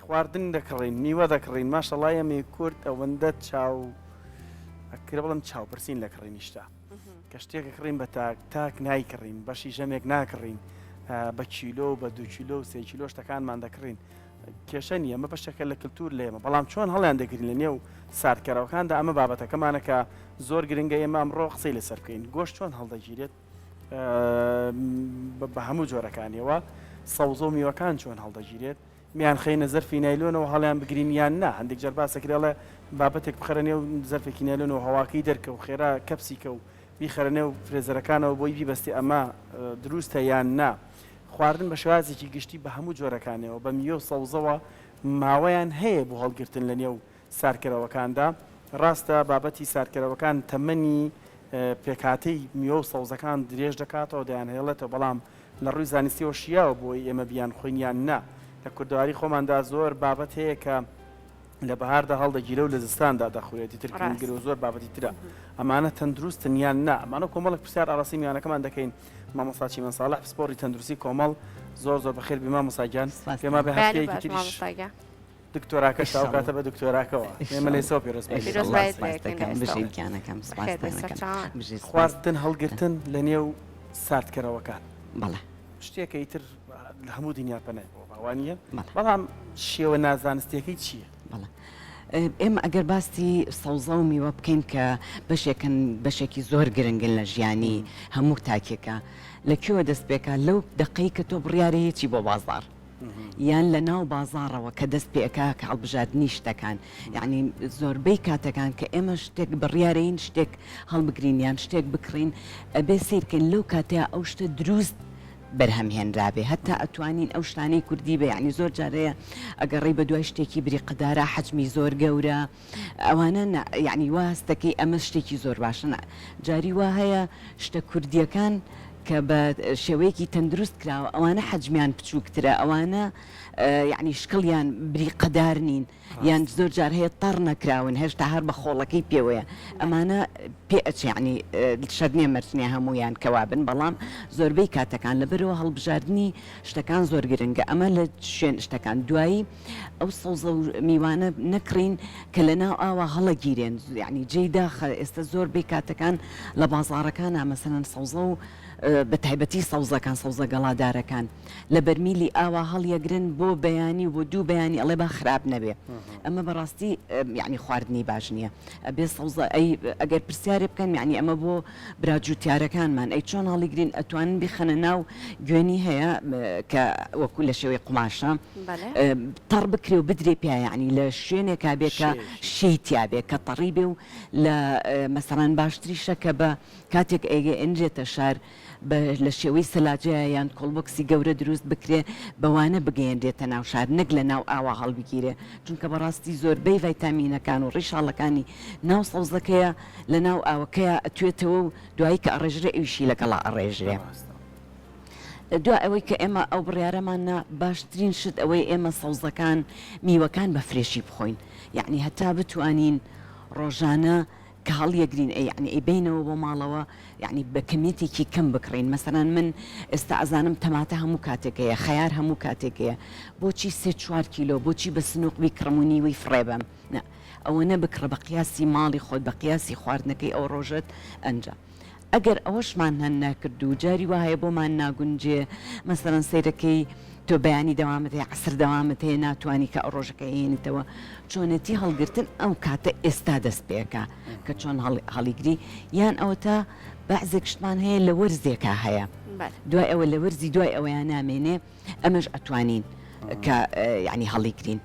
خواردن دەکڕین، میوە دەکڕین، ماشەڵا ئێمەی کورد ئەوەندە چاو ئەکرێ بڵێم چاوبرسین لە کڕینی شتا. کە شتێک ئەکڕین بە تاک تاک نایکڕین، بەشی ژەمێک ناکڕین، بە کیلۆ و بە دوو کیلۆ و سێ کیلۆ شتەکانمان دەکڕین. کێشە نییە، ئەمە بەشێکە لە کلتور لە ئێمە، بەڵام چۆن هەڵیان دەگرین لە نێو ساردکەرەوەکاندا ئەمە بابەتەکەمانە کە زۆر گرنگە ئێمە ئەمڕۆ قسەی لەسەر بکەین. گۆشت چۆن هەڵدەگیرێت؟ بە هەموو جۆرەکانیەوە، سەوزە و میوەکان چۆن هەڵدەگیرێت؟ بیانخەینە زەرفی نایلۆنەوە هەڵیان بگرین یان نا؟ هەندێک جار باس دەکرێت ئەڵێ بابەتێک بخەرە نێو زەرفێکی نایلۆنەوە هەواکەی دەرکە و خێرا کەپسی کە و بیخەرە نێو فرێزەرەکانەوە بۆی بیبەستی ئەمە دروستە یان نا؟ خواردن بە شێوازێکی گشتی بە هەموو جۆرەکانیەوە بە میوە و سەوزەوە ماوەیان هەیە بۆ هەڵگرتن لە نێو ساردکەرەوەکاندا؟ ڕاستە بابەتی ساردکەرەوەکان تەمەنی پێکهاتەی میوە و سەوزەکان درێژ دەکاتەوە دەیانهێڵێتەوە بەڵام لە ڕووی زانستیەوە شیاوە بۆ ئەوەی ئێمە بیانخۆین یان نا؟ لە کوردەواری خۆماندا زۆر بابەت هەیە کە لە بەهاردا هەڵدەگیرێ و لە زستاندا دەخورێت ئیتر کرنگر و زۆر بابەتی ترە ئەمانە تەندروستن یان نا؟ ئەمانە کۆمەڵێک پرسیار ئاڕاستەی میوانەکەمان دەکەین مامۆستا چیمەن ساڵح پسپۆڕی تەندروستی کۆمەڵ زۆر زۆر بەخێر بی مامۆستا گیان پێما بێ هەفتەیەکی تریش دکتۆراکەش تا ئەو کاتە بە دکتۆراکەوە ئێمە لە ئێستاوە پیرۆزبایی خواردن هەڵگرتن لە نێو ساردکەرەوەکان بەڵێ شتێکە ئیتر لە هەموو دنیا پەنای بۆ با وانییە بەڵام شێوە نازانستیەکەی چییە؟ بەڵێ ئێمە ئەگەر باسی سەوزە و میوە بکەین کە بەشێکن بەشێکی زۆر گرنگن لە ژیانی هەموو تاکێکە لە کوێوە دەست پێکا لەو دەقەی کە تۆ بڕیارە یەچی بۆ بازاڕ یان لە ناو بازاڕەوە کە دەست پێ ئەکا کە هەڵبژاردنی شتەکان یەعنی زۆربەی کاتەکان کە ئێمە شتێک بڕیارەین شتێک هەڵبگرین یان شتێک بکڕین ئەبێ سەیر کەین لەو کاتەیا ئەو شتە دروست بەرهەم هێنرابێ هەتا ئەتوانین ئەو شتانەی کوردی بێ یەعنی زۆر جارەیە ئەگەڕێی بە دوای شتێکی بریقەدارا حەجمی زۆر گەورە ئەوانە نا یەعنی وا هەست دەکەی ئەمە شتێکی زۆر باشە نا جاری وا هەیە شتە کوردیەکان کە بە شێوەیەکی تەندروست کراوە ئەوانە حەجمیان بچووکترە ئەوانە یەعنی شکڵیان بریقەدار نین یان زۆر جار هەیە تەڕ نەکراون هێشتا هەر بە خۆڵەکەی پێوەیە ئەمانە پێ ئەچێ یەعنی شەرت نییە مەرج نییە هەموویان کە وابن بەڵام زۆربەی کاتەکان لەبەرەوە هەڵبژاردنی شتەکان زۆر گرنگە ئەمە لە شوێن شتەکان دوایی ئەو سەوزە و میوانە نەکڕین کە لە ناو ئاوا هەڵەگیرێن یەعنی جێی داخە ئێستا زۆر بەی کاتەکان لە بازاڕەکانا مەسەلەن سەوزە و بە تایبەتی سەوزەکان سەوزە گەڵادارەکان لە بەرمیلی ئاوا هەڵیەگرن بۆ بەیانی و بۆ دوو بەیانی ئەڵێ با خراپ نەبێ ئەمە بەڕاستی یەعنی خواردنی باش نییە ئەبێ سەوزە ئەی ئەگەر پرسیارێ بکەن یەعنی ئەمە بۆ برا جوتیارەکانمان ئەی چۆن هەڵیگرین ئەتوانن بیخەنە ناو گوێنی هەیە کە وەکو لە شێوەی قوماشە تەڕ بکرێ و بدرێ پیا یەعنی لە شوێنێکا بێ کە شێی تیا بێ کە تەڕی بێ و لە مەسەڵەن باشتریشە کە بە کاتێک ئەگەیەنرێتە شار بە لە شێوەی سەلاجەیە یان کۆڵبۆکسی گەورە دروست بکرێ بەوانە بگەیەنرێتە ناو شار نەک لە ناو ئاوا هەڵبگیرێ چونکە بەڕاستی زۆربەی ڤایتامینەکان و ڕیشاڵەکانی ناو سەوزەکەیە لە ناو ئاوەکەیا ئەتوێتەوە و دوایی کە ئەڕێژرێ ئەویشی لەگەڵا ئەڕێژرێ. دوای ئەوەی کە ئێمە ئەو بڕیارەمان نا باشترین شت ئەوەی ئێمە سەوزەکان میوەکان بە فرێشی بخۆین یەعنی هەتا بتوانین ڕۆژانە کە هەڵیەگرین ئەی یەعنی ئەیبەینەوە بۆ ماڵەوە یەعنی بە کەمیەتێکی کەم بکڕین مەسەلەن من ئێستا ئەزانم تەماتە هەموو کاتێک هەیە خەیار هەموو کاتێک هەیە بۆچی سێ چوار کیلۆ بۆچی بە سنوق بیکڕم و نیوەی فڕێ بەم نا ئەوەنە بکڕە بە قیاسی ماڵی خۆت بە قیاسی خواردنەکەی ئەو ڕۆژەت ئەنجا ئەگەر ئەوەشمان هەن نەکرد و جاری وا هەیە بۆمان ناگونجێ مەسەلەن سەیرەکەی تۆ بەیانی دەوامت هەیە عەسر دەوامت هەیە ناتوانی کە ئەو ڕۆژەکە هێنیتەوە چۆنێتی هەڵگرتن ئەو کاتە ئێستا دەست پێکە کە چۆن هەڵیگری یان ئەوەتا بەعزێک شتمان هەیە لە وەرزێکا هەیە دوای ئەوە لە وەرزی دوای ئەوەیان نامێنێ ئەمەش ئەتوانین کە یانی هەڵیگرین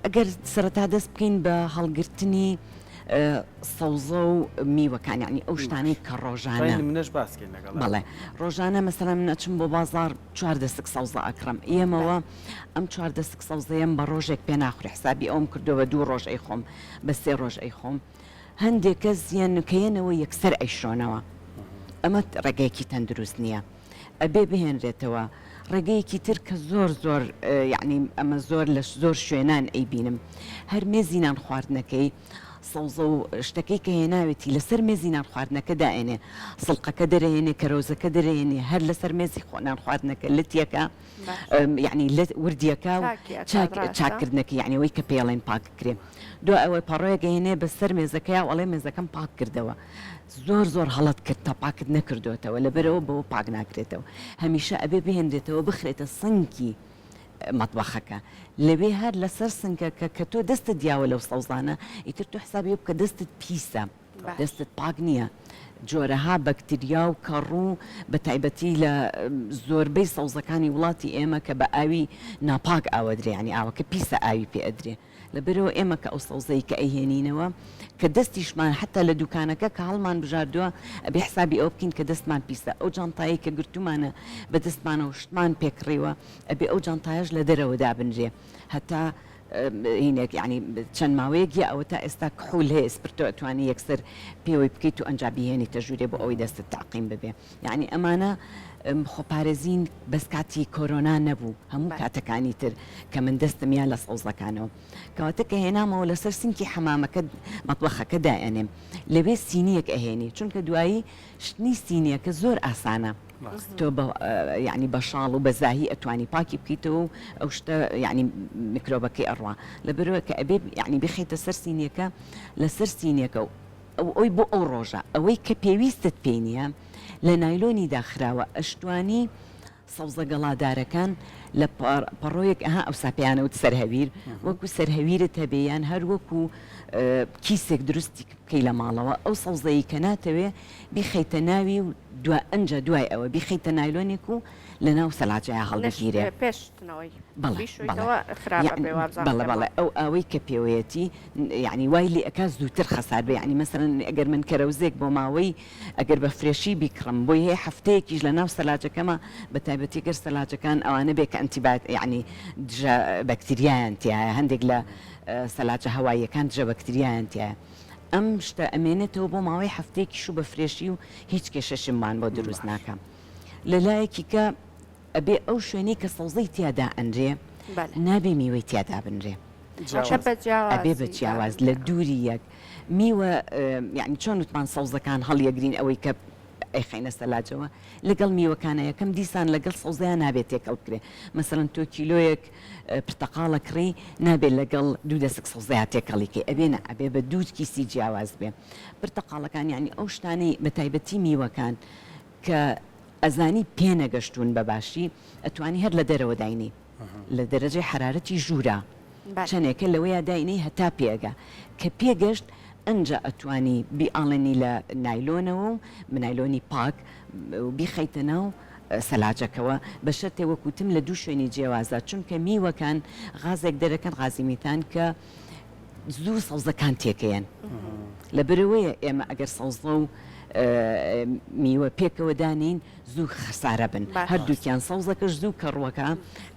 ئەگەر سەرەتا دەست بکەین بە هەڵگرتنی سەوزە و میوەکان یعنی ئەو شتانەی کە ڕۆژانە منەش باسکەین لەگەڵ بەڵێ ڕۆژانە مەسەلەن من ئەچم بۆ بازاڕ چوار دەسک سەوزە ئەکڕم ئێمەوە ئەم چوار دەسک سەوزەیەم بە ڕۆژێک پێ ناخورێ حسابی ئەوم کردووە بە دوو ڕۆژ ئەیخۆم بە سێ ڕۆژ ئەیخۆم هەندێک کەس یەن کە یەنەوە یەکسەر ئەیشۆنەوە ئەمە ڕێگەیەکی تەندروست نییە ئەبێ بهێنرێتەوە ڕێگەیەکی تر کە زۆر زۆر یەعنی ئەمە زۆر لە زۆر شوێنان ئەیبینم هەر مێزی نان خواردنەکەی. سەوزە و شتەکەی کە هێناوێتی لەسەر مێزی نان خواردنەکە دائەنێ سڵقەکە دەرەهێنێ کەرەوزەکە دەرەهێنێ هەر لەسەر مێزی خۆ نان خواردنەکە لەتیەکە یەعنی لەت وردیەکە و چاک چاککردنەکەی یەعنی ئەوەی کە پێی ئەڵێن پاک کرێ دوای ئەوەی پەڕۆیەک ئەهێنێ بەسەر مێزەکەیا و ئەڵێ مێزەکەم پاک کردەوە زۆر زۆر هەڵەت کرد تا پاکت نەکردۆتەوە لەبەرئەوە بەوە پاک ناکرێتەوە هەمیشە ئەبێ بهێنرێتەوە بخرێتە سنگی مەتبەخەکە لەوێ هەر لەسەر سنگەکە کە تۆ دەستت دیاوە لەو سەوزانە ئیتر تۆ حسابی بکە دەستت پیسە دەستت پاک نییە جۆرەها بەکتریا و کەڕوو بە تایبەتی لە زۆربەی سەوزەکانی وڵاتی ئێمە کە بە ئاوی ناپاک ئاوەدرێ یانی ئاوەکە پیسە ئاوی پێ ئەدرێ لەبەرئەوە ئێمە کە ئەو سەوزەی کە ئەیهێنینەوە کە دەستیشمان حەتا لە دوکانەکە کە هەڵمان بژاردووە ئەبێ حسابی ئەوە بکەین کە دەستمان پیسە ئەو جانتایەی کە گرتوومانە بە دەستمانەوە شتمان پێ کڕیوە ئەبێ ئەو جانتایەش لە دەرەوە دابنرێ هەتا هینێک یانی چەند ماوەیەک یا ئەوەتا ئێستا کحول هەیە سپرتۆ ئەتوانی یەکسەر پێوەی بکەیت و ئەنجا بیهێنیتە ژوورێ بۆ ئەوەی دەستت تەعقیم ببێ یانی ئەمانە خۆپارێزین بەس کاتی کۆرۆنا نەبوو هەموو کاتەکانی تر کە من دەستم یا لە سەوزەکانەوە کەواتە کە هێنامەوە لەسەر سنکی حەمامەکە مەتبەخەکە دائەنێم لەوێ سینیەک ئەهێنی چونکە دوایی شتنی سینیەکە زۆر ئاسانە تۆ بە یعنی بە شاڵ و بە زاهی ئەتوانی پاکی بکەیتەوە و ئەو شتە یعنی میکرۆبەکەی ئەڕوا لەبەرئەوە کە ئەبێ یعنی بیخەیتە سەر سینیەکە لەسەر سینیەکە و ئەو ئەوی بۆ ئەو ڕۆژە ئەوەی کە پێویستت پێی نییە لە نایلۆنی داخراوە ئەشتوانی سەوزە گەڵادارەکان لە پەڕۆیەک ئەها ئەوسا پێیانەوت سەرهەویر وەکو سەرهەویرت هەبێ یان هەر وەکو کیسێک دروستی بکەی لە ماڵەوە ئەو سەوزەی کە ناتەوێ بیخەیتە ناوی و دوا ئەنجا دوای ئەوە بیخەیتە نایلۆنێک و لەناو سەلاجەیا هەڵبگیرێ. پێش شتنەوەی بەڵێ بەڵێ بیشۆیتەوە خراپ یەعنی ئەبێ وابزانم بەڵێ پێم بەڵێ وایە. ئەو ئاوەی کە پێوەیەتی یەعنی وای لێ ئەکا زووتر خەسار بێ یەعنی مەسەلەن ئەگەر من کەرەوزێک بۆ ماوەی ئەگەر بە fresh ی بیکڕم بۆی هەیە هەفتەیەکیش لە ناو سەلاجەکەما بە تایبەتی گەر سەلاجەکان ئەوانە بێ کە ئەنتیبات یەعنی دژە بەکتریایان تیایە هەندێک لە سەلاجە هەواییەکان دژە بەکتریایان تیایە ئەم شتە ئەمێنێتەوە بۆ ماوەی هەفتەیەکیش و بە fresh ی و هیچ کێشەشممان بۆ دروست ناکا لە لایەکی کە ئەبێ ئەو شوێنەی کە سەوزەی تیا دائەنرێ نابێ میوەی تیا دابنرێ ئەبێ بە جیاواز لە دووری یەک میوە یانی چۆن وتمان سەوزەکان هەڵیەگرین ئەوەی کە ئەیخەینە سەلاجەوە لەگەڵ میوەکانە یەکەم دیسان لەگەڵ سەوزەیان نابێت تێکەڵ بکرێ مەسەلەن تۆ کیلۆیەک پرتەقاڵە کڕی نابێت لەگەڵ دوو دەسک سەوزەیا تێکەڵی کەی ئەبێ نا ئەبێ بە دوو کیسی جیاواز بێ پرتەقاڵەکان یانی ئەو شتانەی بە تایبەتی میوەکان کە ئەزانی پێنەگەشتوون بە باشی ئەتوانی هەر لە دەرەوە داینێی لە دەرەجەی حەرارەتی ژوورا چەنێکە لەوەیا داینێی هەتا پێئەگا کە پێگەشت ئەنجا ئەتوانی بیئاڵێنی لە نایلۆنەوە و نایلۆنی پاک و بیخەیتە ناو سەلاجەکەوە بە شەرتێ وەک وتم لە دوو شوێنی جیاوازا چونکە میوەکان غازێک دەرەکەن غازی میتان کە زوو سەوزەکان تێکەیەن لەبەرئەوەیە ئێمە ئەگەر سەوزە و میوە پێکەوە دانێین زوو خەسارە بن هەردووکیان سەوزەکەش زوو کەڕوەکە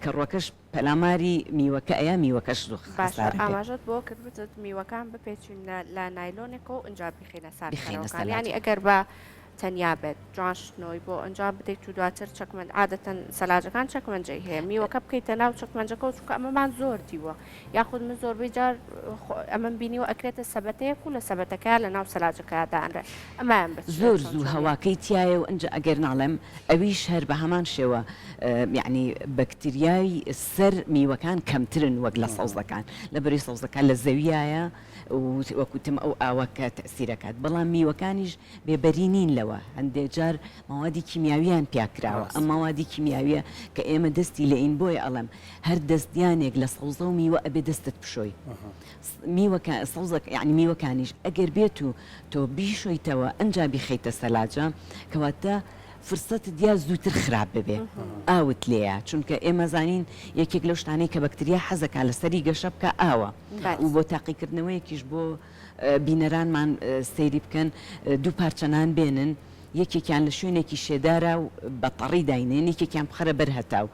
کەڕوەکەش پەلاماری میوەکە ئەیا میوەکەش زوو باشە خەسارە بێ. ئاماژەت بۆ کرد وتت میوەکان بپێچین لە نایلۆنێکەوە و ئینجا بیخەینە بیخەینە ساردکەرەوەکان یانی سەلاجەکە. ئەگەر بە تەنیا بێت جوان شتنەوەی بۆ ئەنجام بدەیت و دواتر چەکمەن عادەتەن سەلاجەکان چەکمەنجەی هەیە میوەکە بکەیتە ناو چەکمەنجەکەەوە چونکە ئەمەمان زۆر دیوە یاخود من زۆربەی جار ئەمەم بینیوە ئەکرێتە سەبەتەیەک و لە سەبەتەکە لە ناو سەلاجەکە دانرێ ئەمایان بە زۆر زوو هەواکەی تایە و ئەنجا ئەگەر ناڵێم ئەویش هەر بە هەمان شێوە یعنی بەکتریای سەر میوەکان کەمترن وەک لە سەوزەکان لە بەری سەوزەکان لە زەویایە و وەکوتم ئەو ئاوە کە تەسیرەکات بەڵام میوەکانیش بێبەری نین لەوە، هەندێ جار مەوادی کیمیاویان پیا کراوە، ئەم مەوادی کیمیاویە کە ئێمە دەستی لێین بۆیە ئەڵێم هەر دەستیانێک لە سەوزە و میوە ئەبێ دەستت بشۆی میوەکە سەوزە یانی میوەکانیش ئەگەر بێت و تۆ بیشۆیتەوە ئەنجا بیخەیتە سەلاجە کەواتە فرسەتت یا زووتر خراپ ببێ ئاوت لێیە چونکە ئێمە زانین یەکێک لەو شتانەی کە بەکتریا حەزەکا لەسەری گەشە بکا ئاوە و بۆ تاقیکردنەوەیەکیش بۆ بینەرانمان سەیری بکەن دوو پارچە نان بێنن یەکێکیان لە شوێنێکی شێدارا و بە تەڕی داینێن یەکێکیان بخەرە بەر هەتاو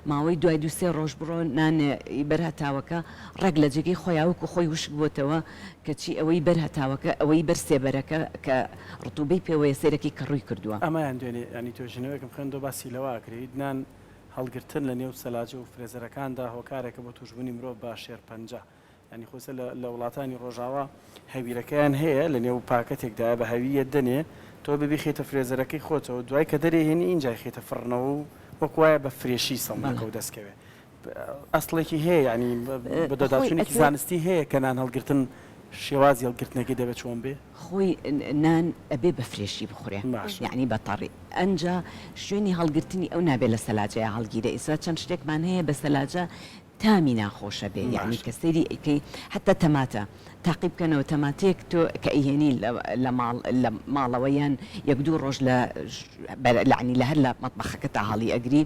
ماوەی دوای دوو سێ ڕۆژ بڕۆ نان ی بەر هەتاوەکە ڕێک لە جێگەی خۆیا وەکو خۆی وشک بۆتەوە کەچی ئەوەی بەر هەتاوەکە ئەوەی بەر سێبەرەکە کە ڕتوبەی پێوەیە سەیرەکەی کە ڕووی کردووە. ئەمەیان دوێنێ یانی توێژینەوەیەکم خوێندەوە باسی لەوە ئەکرێیت نان هەڵگرتن لە نێو سەلاجە و فرێزەرەکاندا هۆکارێکە بۆ توشبوونی مرۆڤ بە شێرپەنجە. یانی خۆ ئێستا لە وڵاتانی ڕۆژاوا هەویرەکەیان هەیە لە نێو پاکەتێکدایە بە هەویە دەنێ تۆ بێ بیخەیتە freezer ەکەی خۆتەوە دوای کە دەرێ هێنی ئینجای خەیتە فڕنەوە و وەک وایە بە fresh ی سەمونەکە و دەست کەوێ ئەسڵێکی هەیە یانی بەدواداچوونێکی زانستی هەیە کە نان هەڵگرتن شێوازی هەڵگرتنەکەی دەبێت چۆن بێ؟ خۆی نان ئەبێ بە fresh ی بخورێ یانی بە تەڕی ئەنجا شوێنی هەڵگرتنی ئەو نابێ لە سەلاجەیا هەڵگیرێ ئیستا چەند شتێکمان هەیە بە سەلاجە تامی ناخۆشە بێ یانی کە سەیری ئەیکەی حەتا تەماتە تاقی بکەنەوە تەماتەیەک تۆ کە ئەیهێنی لە ماڵ لە ماڵەوە یان یەک دوو ڕۆژ لە یانی لە هەر لە مەتبەخەکەتا هەڵی ئەگری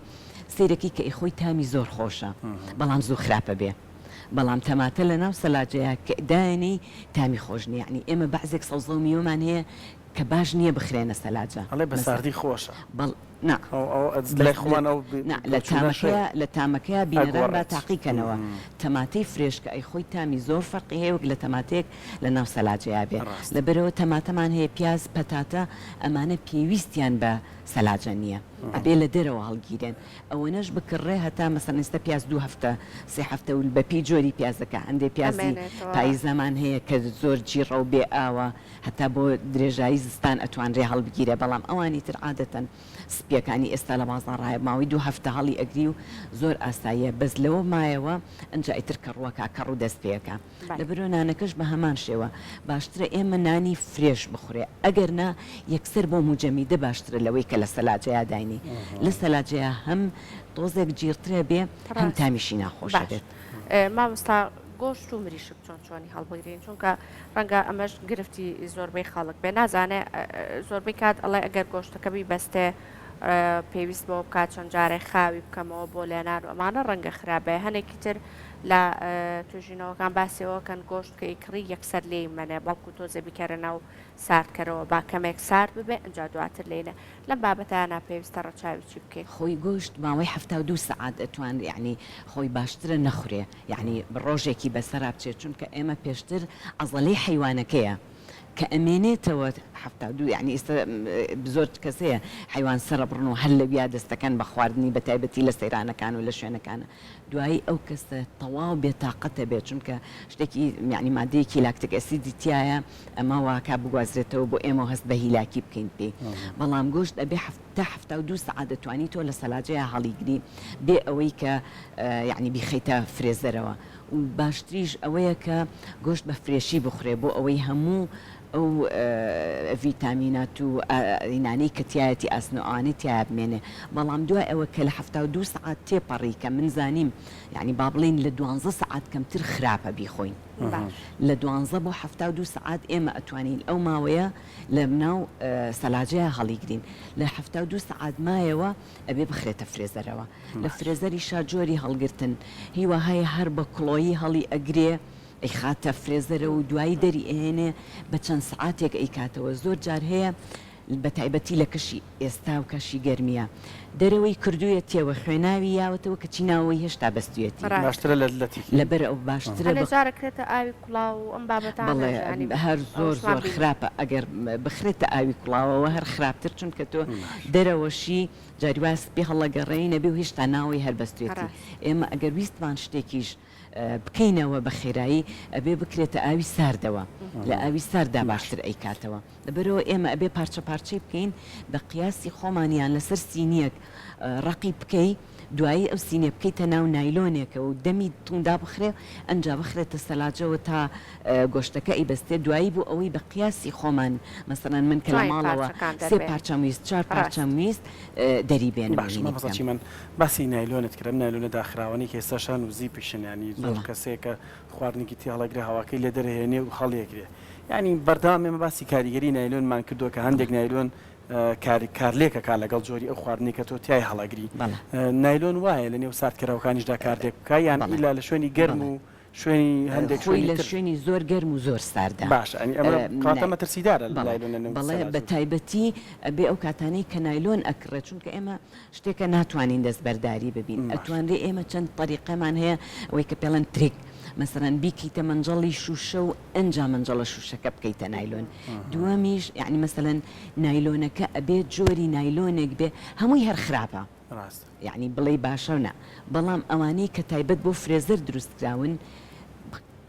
سەیرەکەی کە ئەیخۆی تامی زۆر خۆشە بەڵام زوو خراپە بێ بەڵام تەماتە لە ناو سەلاجەیا کە دایەنێی تامی خۆش نیە یانی ئێمە بەعزێک سەوزە و میوەمان هەیە کە باش نیە بخرێنە سەلاجە ئەڵێ بە ساردی خۆشە. بەڵ نا ئەو ئەو لای خۆمان ئەو نا لە بۆچوونەش تامەکەیا هەیە. لە تامەکەیا بینەران با ئەگۆڕێت. تاقی کەنەوە تەماتەی fresh کە ئەیخۆی تامی زۆر فەرقی هەیە وەک لە تەماتەیەک لە ناو سەلاجەیا بێ ڕاستە. لەبەرئەوە تەماتەمان هەیە پیاز پەتاتە ئەمانە پێویستیان بە سەلاجە نیە ئەبێ لە دەرەوە هەڵگیرێن ئەوەنەش بکڕێ هەتا مەسەلەن ئیستا پیاز دوو هەفتە سێ هەفتە و بەپێی جۆری پیازەکە هەندێ پیازی ئەمێنێتەوە. پایزەمان هەیە کە زۆر جیڕە و بێ ئاوە هەتا بۆ درێژایی زستان ئەتوانرێ هەڵبگیرێ بەڵام ئەوانی تر عادەتەن سپیەکانی ئێستا لە بازاڕایە ماوەی دوو هەفتە هەڵی ئەگری و زۆر ئاساییە بەس لەوە مایەوە ئەنجا ئیتر کەڕووەکا کەڕوو دەست پێ ئەکا لەبەرئەوە نانەکەش بە هەمان شێوە باشترە ئێمە نانی fresh بخورێ ئەگەر نا یەکسەر بۆ موجەمیدە باشترە لەوەی کە لە سەلاجەیا داینی لە سەلاجەیا هەم تۆزێک جیڕترە بێ هەم تامیشی ناخۆشە بێت. مامۆستا گۆشت و مریشک چۆن چۆنی هەڵبگرین چونکە ڕەنگە ئەمەش گرفتی زۆربەی خەڵک بێ نازانێ زۆربەی کات ئەڵێ ئەگەر گۆشتەکە بیبەستێ پێویست بەوە بکات چەند جارێ خاوی بکەمەوە بۆ لێنان و ئەمانە ڕەنگە خراپ بێ هەنێکی تر لە توێژینەوەکان باسیەوە کەن گۆشت کە ئیکڕی یەکسەر لێی مەنێ بەڵکو تۆزێ بیکەرە ناو ساردکەرەوە با کەمێک سارد ببێ ئەجا دواتر لێینە لەم بابەتانە پێویستە ڕەچاوی چی بکەین؟ خۆی گۆشت ماوەی 72 سەعات ئەتوان یەعنی خۆی باشترە نەخورێ یەعنی ڕۆژێکی بەسەرا بچێت چونکە ئێمە پێشتر عەزەلەی حەیوانەکەیە کە ئەمێنێتەوە 72 یەعنی ئیستا زۆر کەس هەیە حەیوان سەرەبڕن و هەر لەویا دەستەکەن بە خواردنی بەتایبەتی لە سەیرانەکان و لە شوێنەکانە دوایی ئەو کەسە تەواو بێتاقەتە بێت چونکە شتێکی یەعنی مادەیەکی lactic acid ی تیایە ئەمە واکا بگوازرێتەوە بۆ ئێمە و هەست بە هیلاکی بکەین پێی بەڵام گۆشت ئەبێ تا 72 سەعات دەتوانی تۆ لە سەلاجەیا هەڵیگری بێ ئەوەی کە یەعنی بیخەیتە freezer ەوە و باشتریش ئەوەیە کە گۆشت بە fresh ی بخورێ بۆ ئەوەی هەموو ئەو ڤیتامینات و ئینانەی کە تیایەتی ئاسن و ئەوانەی تیایا بمێنێ بەڵام دوای ئەوە کە لە 72 سەعات تێپەڕی کە من زانیم یەعنی با بڵێین لە دوانزە سەعات کەمتر خراپە بیخۆین لە دوانزە بۆ 72 سەعات ئێمە ئەتوانین ئەو ماوەیە لە ناو سەلاجەیا هەڵیگرین لە 72 سەعات مایەوە ئەبێ بخرێتە freezer ەوە لە freezer یشا جۆری هەڵگرتن هیوا هەیە هەر بە کڵۆیی هەڵی ئەگرێ ئەیخاتە freezer ەوە و دوایی دەری ئەهێنێ بە چەند سەعاتێک ئەیکاتەوە زۆر جار هەیە بە تایبەتی لە کەشی ئێستا و کەشی گەرمیە دەرەوەی کردویەتیەوە خوێناوی یاوەتەوە کەچی ناوەوەی هێشتا بەستویەتی باشترە لە لەتیکی لەبەر ئەو باشترە هەنێ جار ئەکرێتە ئاوی کوڵاو و ئەم بابەتانە بەڵێ یانی هەر زۆر ئەوەشمان زۆر بینی. خراپە ئەگەر بخرێتە ئاوی کوڵاوەوە هەر خراپتر چونکە تۆ دەرەوەشی جاری وا سپی هەڵەگەڕێی نەبێ و هێشتا ناوەی هەر بەستویەتی ئێمە ئەگەر ویستمان شتێکیش بکەینەوە بە خێرایی ئەبێ بکرێتە ئاوی ساردەوە لە ئاوی ساردا باشتر ئەیکاتەوە لەبەرئەوە ئێمە ئەبێ پارچە پارچەی بکەین بە قیاسی خۆمان یان لەسەر سینیەک ڕەقی بکەی دوایی ئەو سینیە بکەیتە ناو نایلۆنێکەوە و دەمی توند دابخرێ ئەنجا بخرێتە سەلاجەوە تا گۆشتەکە ئەیبەستێ دوایی بۆ ئەوەی بە قیاسی خۆمان مەسەلەن من کە لە جوانی ماڵەوە پارچەکان سێ دەربێنی پارچەم ویست چوار ڕاست. پارچەم ویست دەری بێنم باشە هینی مامۆستا بکەم. چیمەن باسی نایلۆنت کرد ئەم نایلۆنە داخراوانەی کە ئێستا شان و زیپیشن یانی زۆر بەڵێ. کەس هەیە کە خواردنێکی تێ هەڵەگرێ هەواکەی لێ دەرهێنێ و هەڵیەگرێ یانی بەردەوام ئێمە باسی کاریگەری نایلۆنمان کردووە کە هەندێک نایلۆن کار کارلێکەکا لەگەڵ جۆری ئەو خواردنەی کە تۆ تیای هەڵەگری بەڵێ. نایلۆن وایە لە نێو ساردکەرەوەکانیشدا کارلێک بکا یان بەڵێ. ئیلا لە شوێنی گەرم بەڵێ. و شوێنی هەندێک خۆی شوێنی لە تر. شوێنی زۆر گەرم و زۆر ساردە. باشە ئەنی ئەمە کەواتە مەترسیدارە بەڵێ نایلۆن لە نێو بەڵێ سەلاجە بە و. تایبەتی ئەبێ ئەو کاتانەی کە نایلۆن ئەکڕێ چونکە ئێمە شتێکە ناتوانین دەستبەرداری ببین باشە. ئەتوانرێ ئێمە چەند تەریقەمان هەیە ئەوەی کە پێڵێن trick مەسەلەن بیکەیتە مەنجەڵی شوشە و ئەنجا مەنجەڵە شوشەکە بکەیتە نایلۆن دووەمیش یانی مەسەلەن نایلۆنەکە ئەبێ جۆری نایلۆنێک بێ هەمووی هەر خراپە. ڕاستە. یەعنی بڵێی باشە و نا بەڵام ئەوانەی کە تایبەت بۆ freezer دروست کراون.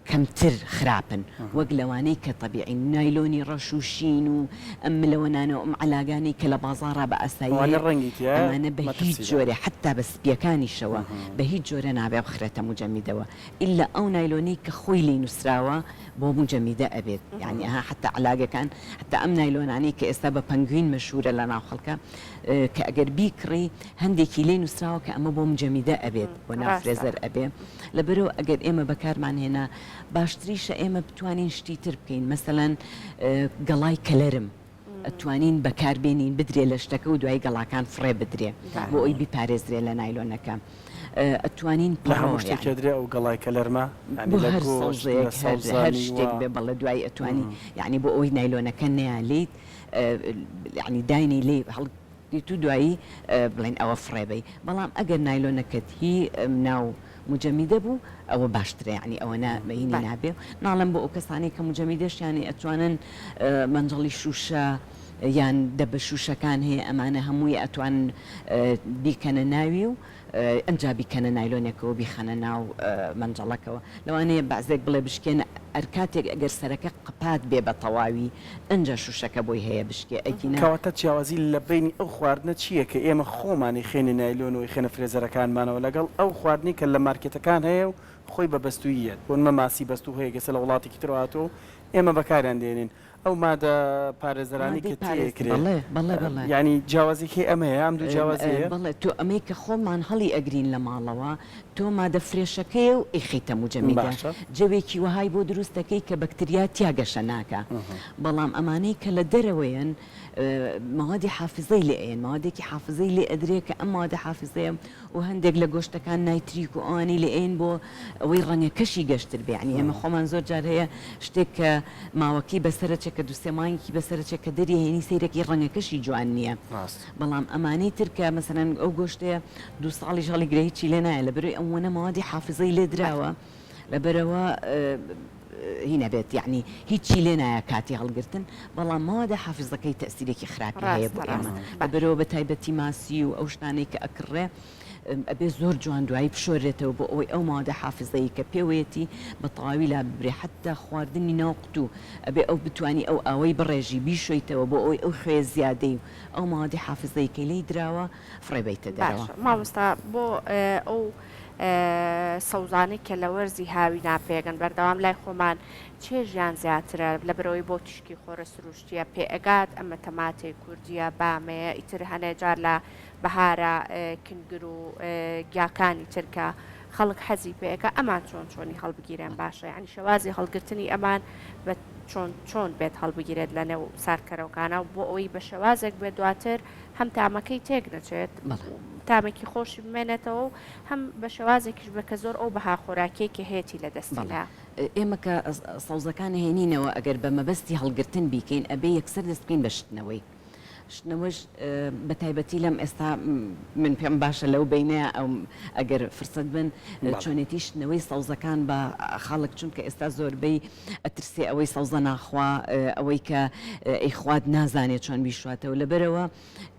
کەمتر خراپن وەک لەوانەی کە تەبیعین نایلۆنی ڕەش و شین و ئەم ملەوەنانە و ئەم عەلاگانەی کە لە بازاڕا بە ئاسایی ئەوانە هەیە ڕەنگی تیایە ئەمانە بە هیچ مەترسیدارن. جۆرێ حەتتا بە سپیەکانیشەوە بە هیچ جۆرێ نابێ بخرێتە موجەمیدەوە ئیلا ئەو نایلۆنەی کە خۆی لێی نوسراوە بۆ موجەمیدە ئەبێت یانی ئەها حەتتا عەلاگەکان حەتتا ئەم نایلۆنانەی کە ئێستا بە پەنگوین مەشهورە لە ناو خەڵکا کە ئەگەر بیکڕی هەندێکی لێ نوسراوە کە ئەمە بۆ موجەمیدە ئەبێت بۆ ناو ڕاستە. فرێزەر ئەبێ لەبەرئەوە ئەگەر ئێمە بەکارمان هێنا باشتریشە ئێمە بتوانین شتی تر بکەین مەسەلەن گەڵای کەلەرم ئەتوانین بەکار بێنین بدرێ لە شتەکە و دوایی گەڵاکان فڕێ بدرێ بۆ ئەوی بیپارێزرێ لە نایلۆنەکە ئەتوانین لە پەڕۆ هەموو شتێک یانی ئەدرێ ئەو گەڵای کەلەرمە یانی بۆ لە هەر گۆشت لە سەوزەیەک هەر سەوزە هەر شتێک میوە بێ بەڵێ دوایی ئەتوانی یانی بۆ ئەوەی نایلۆنەکە نەیالیت یانی داینەی لێی هەڵ دیت و دوایی بڵێن ئەوە فڕێ بەی بەڵام ئەگەر نایلۆنەکەت هی ناو موجەمیدە بوو ئەوە باشترە یانی ئەوەنە هینی نابێ ناڵێم بۆ ئەو کەسانەی کە موجەمیدەشیان هەیە ئەتوانن مەنجەڵی شووشە یان دەبە شووشەکان هەیە ئەمانە هەمووی ئەتوانن بیکەنە ناوی و ئەنجا بیکەنە نایلۆنێکەوە بیخەنە ناو مەنجەڵەکەوە لەوانەیە بەعزێک بڵێ بشکێنە ئەرکاتێک ئەگەر سەرەکە قەپات بێ بە تەواوی ئەنجا شوشەکە بۆی هەیە بشکێ ئەگینا. کەواتە جیاوازی لە بەینی ئەو خواردنە چییە کە ئێمە خۆمان ئەیخەینە نایلۆن و ئەیخەینە فرێزەرەکانمانەوە لەگەڵ ئەو خواردنەی کە لە مارکێتەکان هەیە و خۆی بە بەستوویی یەت بۆ نمە ماسی بەستوو هەیە گەسە لە وڵاتێکی ترەوە هاتووە و ئێمە بەکاریان دێنین ئەو مادە پارێزەرانەی مادەی کە تێ پارێز ئەکرێ بەڵێ بەڵێ بەڵێ. یانی جیاوازیەکەی ئەمەیە ئەم دوو جیاوازیەیە؟ بەڵێ تۆ ئەمەی کە خۆمان هەڵی ئەگرین لە ماڵەوە تۆ مادە فرێشەکەیە و ئەیخەیتە موجەمیدە باشە. جەوێکی وەهای بۆ دروست دەکەی کە بەکتریا تیا گەشە ناکا بەڵام ئەمانەی کە لە دەرەوەیەن مەوادی حافزەی لێ ئەیەن مەوادێکی حافزەی لێ ئەدرێ کە ئەم مەوادە حافزەیە و هەندێک لە گۆشتەکان نایتریک و ئەوانەی لێ ئەیەن بۆ ئەوەی ڕەنگەکەشی گەشتر بێ یانی ئێمە خۆمان زۆر جار هەیە شتێک کە ماوەکەی بەسەرەچێ کە دوو سێ مانگێکی بەسەرەچێ کە دەری هێنی سەیرەکەی ڕەنگەکەشی جوان نییە ڕاست. بەڵام ئەمانەی تر کە مەسەلەن ئەو گۆشتەیە دوو ساڵیش هەڵیگرە هیچی لێ نایە لەبەرئەوەی ئەوەنە مەوادی حافزەی لێ دراوە لەبەرئەوە هی نەبێت یەعنی هیچی لێ نایە کاتی هەڵگرتن بەڵام مەوادە حافزەکەی تەئسیرێکی خراپی هەیە ڕاستە بۆ ئێمە ڕاستە بەڵێ. لەبەرئەوە بە تایبەتی ماسی و ئەو شتانەی کە ئەکڕێ ئەبێ زۆر جوان دوایی بشۆرێتەوە بۆ ئەوەی ئەو مادە حافزەی کە پێوەیەتی بە تەواوی لاببرێ حەتتا خواردنی ناو قوتوو ئەبێ ئەو بتوانی ئەو ئاوەی بڕێژی بیشۆیتەوە بۆ ئەوەی ئەو خوێ زیادەی و ئەو مادی حافزەی کە لێی دراوە فڕێ بەیتە دەرەوە. باشە مامۆستا بۆ ئەو سەوزانەی کە لە وەرزی هاوینا پێگەن بەردەوام لای خۆمان چێژیان زیاترە لەبەرئەوەی بۆ تیشکی خۆرە سروشتیە پێ ئەگات ئەمە تەماتەی کوردیە بامەیە ئیتر هەنێ جار لە بەهارە کنگر و گیاکانی تر کە خەڵک حەزی پێ ئەکا ئەمان چۆن چۆنی هەڵبگیرێن باشە یانی شێوازی هەڵگرتنی ئەمان بە چۆن چۆن بێت هەڵبگیرێت لە نێو ساردکەرەوەکانە بۆ ئەوەی بە شێوازێک بێت دواتر هەم تامەکەی تێک نەچێت تامێکی خۆشی بمێنێتەوە و هەم بە شێوازێکیش بێت کە زۆر ئەو بەها خۆراکیەی کە هەیەتی لە دەستی نا. ئێمە کە سەوزەکان ئەهێنینەوە ئەگەر بە مەبەستی هەڵگرتن بیکەین ئەبێ یەکسەر دەست بکەین بە شتنەوەی. شتنەوەش بە تایبەتی لەم ئێستا من پێم باشە لەو بەینەیا ئەو ئەگەر فرسەت بن چۆنێتی شتنەوەی سەوزەکان بە خەڵک چونکە ئێستا زۆربەی ئەترسێ ئەوەی سەوزە ناخوا ئەوەی کە ئەیخوات نازانێ چۆن بیشواتەوە لەبەرئەوە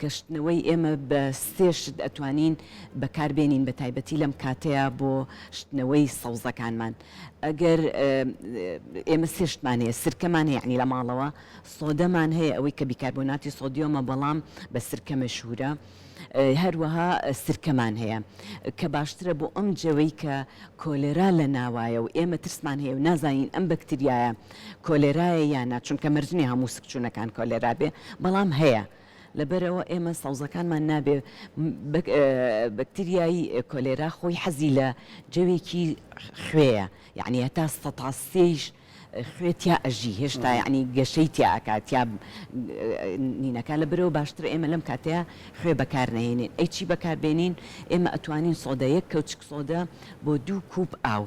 کە شتنەوەی ئێمە بە سێ شت ئەتوانین بەکار بێنین بە تایبەتی لەم کاتەیا بۆ شتنەوەی سەوزەکانمان ئەگەر ئێمە سێ شتمان هەیە سرکەمان هەیە یانی لە ماڵەوە سۆدەمان هەیە ئەوەی کە بیکاربۆناتی سۆدیۆمە بەڵام بە سرکە مەشهورە هەروەها سرکەمان هەیە کە باشترە بۆ ئەم جەوەی کە کۆلێرا لە ناوایە و ئێمە ترسمان هەیە و نازانین ئەم بەکتریایە کۆلێرایە یان نا چونکە مەرج نیە هەموو سکچوونەکان کۆلێرا بێ بەڵام هەیە لەبەرئەوە ئێمە سەوزەکانمان نابێ بەکتریای کۆلێرا خۆی حەزی لە جەوێکی خوێیە یەعنی هەتا سەتا سێیش خوێ تیا ئەژی هێشتا یەعنی گەشەی تیا ئەکا تیا نینەکا لەبەرئەوە باشترە ئێمە لەم کاتەیا خوێ بەکار نەهێنین ئەی چی بەکار بێنین ئێمە ئەتوانین سۆدە یەک کەوچک سۆدە بۆ دوو کوپ ئاو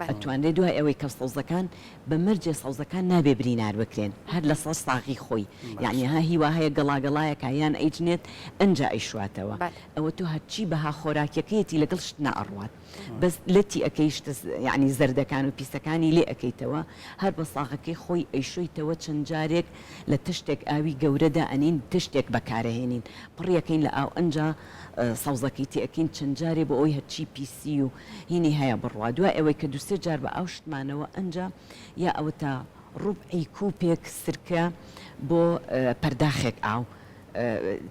ئەتوانرێ دوای ئەوەی کە سەوزەکان بە مەرجێ سەوزەکان نابێ برینار بکرێن هەر لەسەر ساغی خۆی یەعنی ها هی وا هەیە گەڵا گەڵایەکا یان ئەیجنێت ئەنجا ئەیشواتەوە ئەوە تۆ هەرچی بەها خۆراکیەکەیەتی لەگەڵ شتنا ئەڕوات بەس لەتی ئەکەی شتە یەعنی زەردەکان و پیسەکانی لێ ئەکەیتەوە هەر بە ساغەکەی خۆی ئەیشۆیتەوە چەند جارێک لە تەشتێک ئاوی گەورە دائەنین تەشتێک بەکارەهێنین پڕی ئەکەین لە ئاو ئەنجا سەوزەکەی تێ ئەکەین چەند جارێ بۆ ئەوەی هەرچی پیسی و هینی هەیە بڕوا دوای ئەوەی کە دوو. دوو سێ جار بە ئاو شتمانەوە ئەنجا یا ئەوەتا ڕوبعی کوپێک سرکە بۆ پەرداخێک ئاو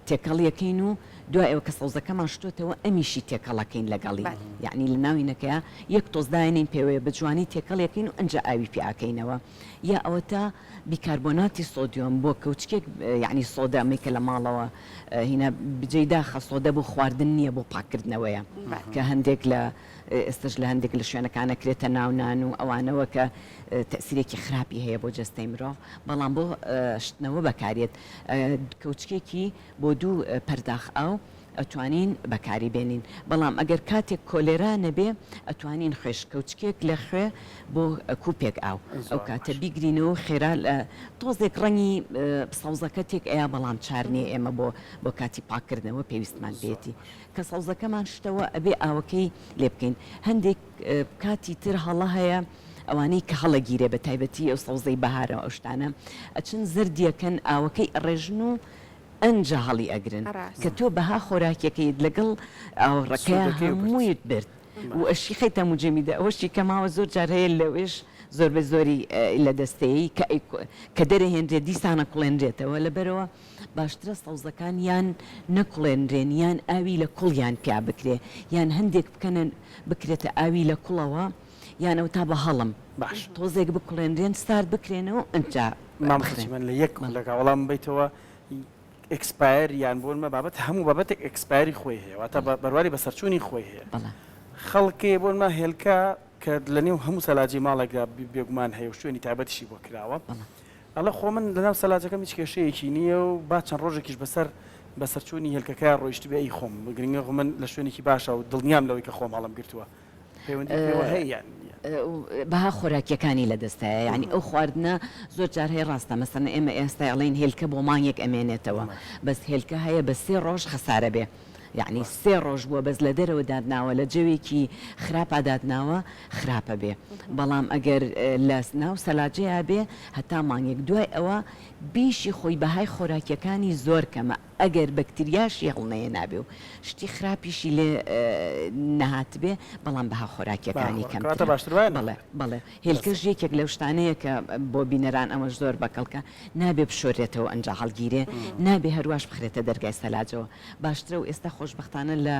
تێکەڵیەکەین و دوای ئەوە کە سەوزەکەمان شتۆتەوە ئەمیشی تێکەڵەکەین لەگەڵی یەعنی لە ناوینەکەیا یەک تۆز داینین پێوەیە بە جوانی تێکەڵیەکەین و ئەنجا ئاوی پێ ئەکەینەوە یا ئەوەتا بیکاربۆناتی سۆدیۆم بۆ کەوچکێک یەعنی سۆدە ئەمەی کە لە ماڵەوە هینا جێی داخە سۆدە بۆ خواردن نییە بۆ پاککردنەوەیە کە هەندێک لە ئێستەش لە هەندێک لە شوێنەکان ئەکرێتە ناو نان و ئەوانەوە کە تەئسیرێکی خراپی هەیە بۆ جەستەی مرۆڤ بەڵام بۆ شتنەوە بەکارێت کەوچکێکی بۆ دوو پەرداخ ئاو ئەتوانین بەکاری بێنین بەڵام ئەگەر کاتێک کۆلێرا نەبێ ئەتوانین خوێش کەوچکێک لە خوێ بۆ کوپێک ئاو ئەو کاتە بیگرینەوە خێرا لە تۆزێک ڕەنگی سەوزەکە تێک ئەیا بەڵام چار نیە ئێمە بۆ بۆ کاتی پاککردنەوە پێویستمان پێیەتی کە سەوزەکەمان شتەوە ئەبێ ئاوەکەی لێ بکەین هەندێک کاتی تر هەڵە هەیە ئەوانەی کە هەڵەگیرێ بە تایبەتی ئەو سەوزەی بەهارە ئەو شتانە ئەچن زەردیەکەن ئاوەکەی ئەڕێژن و ئەنجا هەڵی ئەگرن کە تۆ بەها خۆراکیەکەیت لەگەڵ ئاوڕەکەیا هەموویت برد و ئەشی خەیتە موجەمیدە ئەوەشی کە ماوە زۆر جار هەیە لەوێش زۆربەی زۆری لە دەستەیەی کە کە دەرەهێنرێت دیسان ئەکوڵێنرێتەوە لەبەرئەوە باشترە سەوزەکان یان نەکوڵێنرێن یان ئاوی لە کوڵیان پیا بکرێ یان هەندێک بکەنە بکرێتە ئاوی لە کوڵەوە یان ئەوتا بە هەڵم باش تۆزێک بکوڵێنرێن سارد بکرێنەوە ئنجا مامۆستا بخرێن. چیمەن لە یەک خولەکا وەڵامم بەیتەوە expire یان بۆ نمە بابەت هەموو بابەتێک expire ی خۆی هەیە واتە بە بەرواری بەسەرچوونی خۆی هەیە بەڵێ. خەڵکێ بۆ نمە هێلکە کە لە نێو هەموو سەلاجەی ماڵێکدا بێگومان هەیە و شوێنی تایبەتیشی بۆ کراوە بەڵێ. ئەڵێ خۆ من لەناو سەلاجەکەم هیچ کێشەیەکی نییە و با چەند ڕۆژێکیش بەسەر بەسەرچوونی هێلکەکەیا ڕۆیشتبێ ئەی خۆم گرنگە خۆ من لە شوێنێکی باشە و دڵنیام لەوەی کە خۆم هەڵم گرتووە پەیوەندی پێوە هەیە یان نییە؟ بەها خۆراکیەکانی لەدەستایە یانی ئەو خواردنە زۆر جار هەیە ڕاستە مەسەلەن ئێمە ئێستا ئەڵێین هێلکە بۆ مانگێک ئەمێنێتەوە بەس هێلکە هەیە بە سێ ڕۆژ خەسارە بێ یانی سێ ڕۆژ بووە بەس لە دەرەوە داتناوە لە جەوێکی خراپا داتناوە خراپە بێ بەڵام ئەگەر لە ناو سەلاجەیا بێ هەتا مانگێک دوای ئەوە بیشی خۆی بەهای خۆراکیەکانی زۆر کەمە ئەگەر بەکتریاشی هەڵنەیەنابێ و شتی خراپیشی لێ نەهاتبێ بەڵام بەها خۆراکیەکانی کەمترە بەڵێ بەڵێ هێلکەش یەکێک لەو شتانەیە کە بۆ بینەران ئەمەش زۆر بەکەڵکە نابێ بشۆرێتەوە ئەنجا هەڵگیرێ نابێ هەرواش بخرێتە دەرگای سەلاجەوە باشترە و ئێستا خۆشبەختانە لە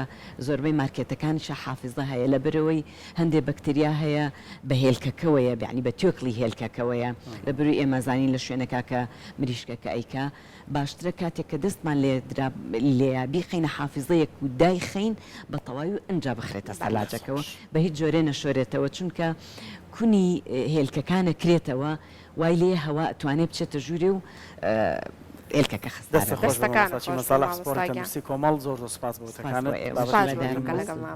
زۆربەی مارکێتەکانیشا حافیزە هەیە لەبەرئەوەی هەندێ بەکتریا هەیە بە هێلکەکەوەیە یانی بە توێکڵی هێلکەکەوەیە لەبەرئەوەی ئێمە زانین لە شوێنەکا کە مریشکەکە ئەیکا باشترە کاتێک کە دەستمان لێ درا لێیا بیخەینە حافیزەیەک و دایخەین بە تەواوی و ئنجا بخرێتە سەلاجەکەوە بە هیچ جۆرێ نەشۆرێتەوە چونکە کونی هێلکەکان ئەکرێتەوە وای لێیە هەوا ئەتوانێ بچێتە ژوورێ و هێلکەکە خەسارە دەستت بێ. خۆش بێ دەستەکانت مامۆستا خۆش چیمەن بێ ساڵح مامۆستا پسپۆڕی گیان. تەندروستی کۆمەڵ زۆر زۆر سوپاس بۆ سوپاس وتەکانت بۆ ئێوەش سوپاس بابەتێکی بۆ گرنگ کە بوو. لەگەڵمان.